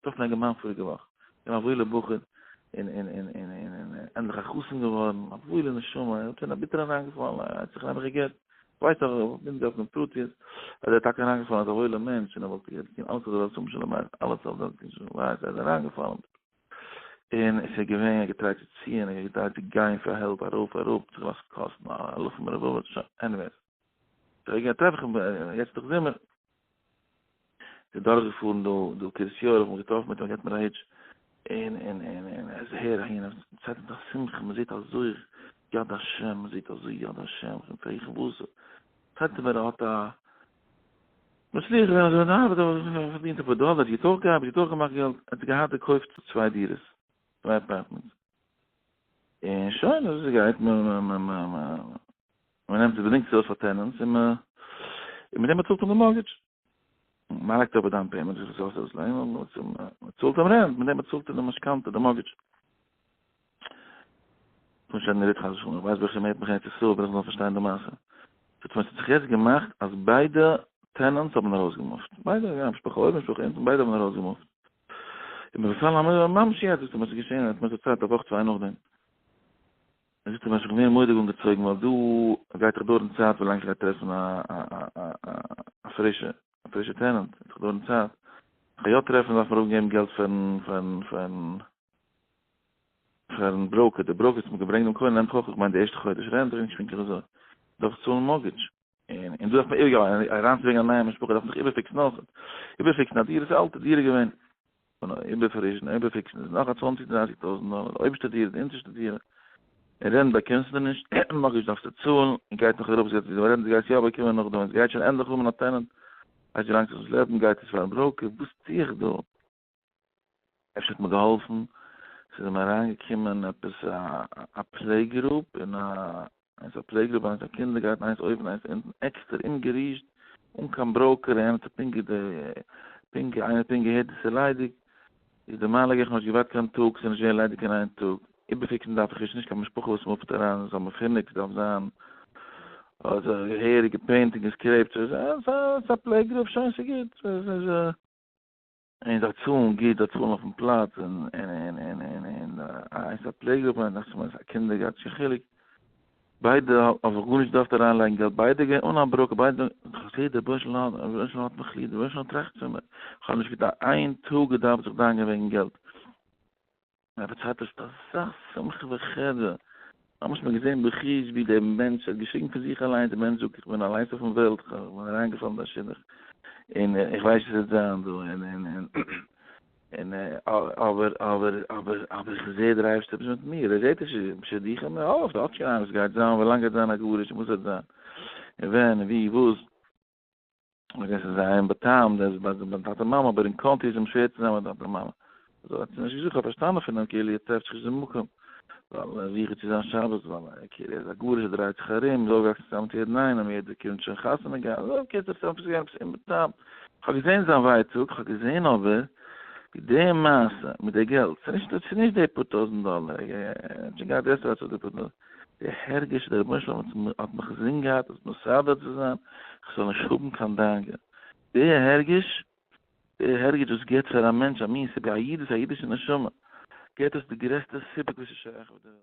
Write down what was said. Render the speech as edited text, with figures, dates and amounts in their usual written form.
געטראפן א אינגערמאן פאריגע וואך, געווען א וואוילער בחור, און און און און און און ענדליך א חתן געווארן, א וואוילע נשמה, ער האט שוין ביטער אריינגעפאלן, ער האט זיך נעבעך גע'גט, כ'ווייס נאך, איך בין נישט אויף דעם פרטיות, אז ער איז טאקע אריינגעפאלן, ער איז א וואוילער מענטש, און ער וואלט געטון אלעס אויף די וועלט צו האבן שלום בית, אלעס אויף די וועלט צו שלום בית, ער איז אריינגעפאלן, און עס איז געווען, ער האט געטרייט צו ציען, ער האט געטרייט צו גיין פאר help, ארויף אראפ, זיך געלאזט קאסטן אלפים רבבות, שוין, anyways. טרעף איך אים, יעצט איז דאך זומער. איז דורכגעפארן דא דא קרית יואל, איך האב מיך געטראפן מיט אים, ער געבט מיר א היטש, און און און און ער הער אהין, ער צייט מיט א שמחה, מען זעט אזוי יד השם, מען זעט אזוי יד השם, איך בין פרעג איך וואס, זאגט ער מיר ער האט א מצליח געווען אזוי אין ארבעט, אבער פארדינט אפאר דאלער, האט גוט אויך געארבעט, גוט אויך געמאכט געלט, ער האט געהאט געקויפט צוויי דירות, צוויי apartments, און שוין, אזוי ס'גייט, מען מען מען מען נעמט עס באדינגט עס אויס פאר tenants און מען און מיט דעם באצאלט מען די mortgage. מען לייגט אבער down payment וויפיל ס'קאסט אויסלייגן און מען צאלט אים rent, מיט דעם באצאלט ער די משכנתא, די mortgage. פון שוין רעדט חס ושלום, איך ווייס ברוך השם הערט מיך אין ארץ ישראל וויל איך נאר פארשטיין די מעשה. זאגט מען עס האט זיך יעצט געמאכט אז ביידע tenants האבן ארויסגעמופט, ביידע, יא, משפחה אויבן משפחה אונטן, ביידע האבן ארויסגעמופט. און בכלל ממש יעצט זאגט ער מיר עס איז געשען, ער האט מיר דערציילט א וואך צוויי נאכדעם. ער זאגט אים אז איך בין מורא'דיג אנגעצויגן ווייל דא גייט דאך דויערן צייט ווילאנג איך גיי טרעפן א א פרישע א פרישע tenant, וועט דאך דויערן צייט, איך גיי יא טרעפן דארף מען אפגעבן געלט פארן פארן פארן פארן broker, דער broker האט מיר געברענגט דעם קונה נעמט אויך איך מיין די ערשטע חודש rent, איך נישט פונקטליך אזוי, דארף איך צאלן mortgage, און און דא דארף מען איבער אריינצוברענגען א נייע משפחה דארף מען דאך איבערפיקסן אויך, איבערפיקסן א דירה איז א אלטע דירה געווען. און איבערפרישן און איבערפיקסן איז נאך א צוואנציג דרייסיג טויזנט דאלער, די אויבערשטע דירה, די אונטערשטע דירה, און rent באקומסטו נישט, mortgage דארפסטו צאלן, און גייט נאך אראפ, ס'גייט די rent גייסט יא באקומען נאכדעם, און ס'גייט שוין ענדליך האבן א tenant, ווייסט ווי לאנג ס'זאל שלעפן, גייט עס פארן broker, וואס טו איך דא? אפשר האט מיר געהאלפן, ס'איז אים אריינגעקומען עפעס א play group און א איינס א play group איינס א קינדערגארטן איינס אויבן איינס אונטן עקסטער אומגערישט אן קיין broker איינער האט פונקט די פונקט איינער האט פונקט געהערט עס איז ליידיג איז די מעלה איך האב נישט געווארט קיין טאג ס'איז נישט געווען ליידיג קיין איין טאג איבערפיקסן דארף איך נישט נישט קיין משפחה וואס מופט אריין זאל מפונק דארף זיין אזוי געהעריג געפעינט און געסקרעיפט ס'איז א play group שוין ס'גוט ס'איז און זיי צאלן גוט, זיי צאלן אויפן פלאץ, און און און און און און איינס א play group און נאך א קינדערגארטן, נישט קיין חילוק, ביידע האב איך גארנישט געדארפט אריינלייגן געלט, ביידע געווען אן א broker, ביידע, איך זעה דער רבונו של עולם, דער רבונו של עולם האט מיך ליב, דער רבונו של עולם טראכט פון מיר, איך האב נישט געדארפט איין טאג געדארפט זיך דאגה'ן וועגן געלט. און ער פארציילט עס מיט אזא שמחה וחדוה, ממש מ'האט געזען בחוש ווי דער מענטש האט געשריגן פון זיך אליינס, דער מענטש זאגט איך בין אליינס אויפן וועלט, איך בין אריינגעפאלן אין א שידוך, און איך ווייס נישט וואס וועט זיין דא, און און און און אבער אבער אבער אבער איך זע דער אייבערשטער איז מיט מיר, ער זעט נישט שידוכים, ער האפט, ער האט שוין איינער וואס גייט זיין, ווי לאנג גייט זיין א גרוש, און וואס וועט זיין, און ווען, און ווי, וואס. און עס איז זייער אומבאטעמט דאס ביי די טאטע מאמע אבער אין קאנטרי איז אים שווער צו זיין ביי טאטע מאמע אזוי האט ער נישט געזאגט כ'האב פארשטאנען פון אים כאילו ער טרעפט זיך נישט די מקום ווייל ער זוכט צו זיין שבת ווייל ער כאילו ער איז א גרוש ער דרייט זיך ארום איז אויפגעוואקסן צוזאמען מיט יעדן איינעם יעדער קינד שוין חתונה געהאט אזוי בקיצור ס'איז עפעס געווען עפעס אומבאטעמט כ'האב געזען זיין ווייטאג כ'האב געזען אבער ווי די מעשה מיט די געלט ס'איז נישט ס'איז נישט די פאר טויזנט דאלער ער האט שוין געהאט בעסערע הצעות די פאר דאלער די הרגש דער רבונו של עולם האט מיך אינזין געהאט עס מסדר צו זיין, איך זאל נישט האבן קיין דאגה. די הרגש, די הרגש וואס גיבט פאר א מענטש א מין סיפוק, א איד איז א אידישע נשמה, גיבט עס די גרעסטע סיפוק וואס איז שייך אויף דער וועלט.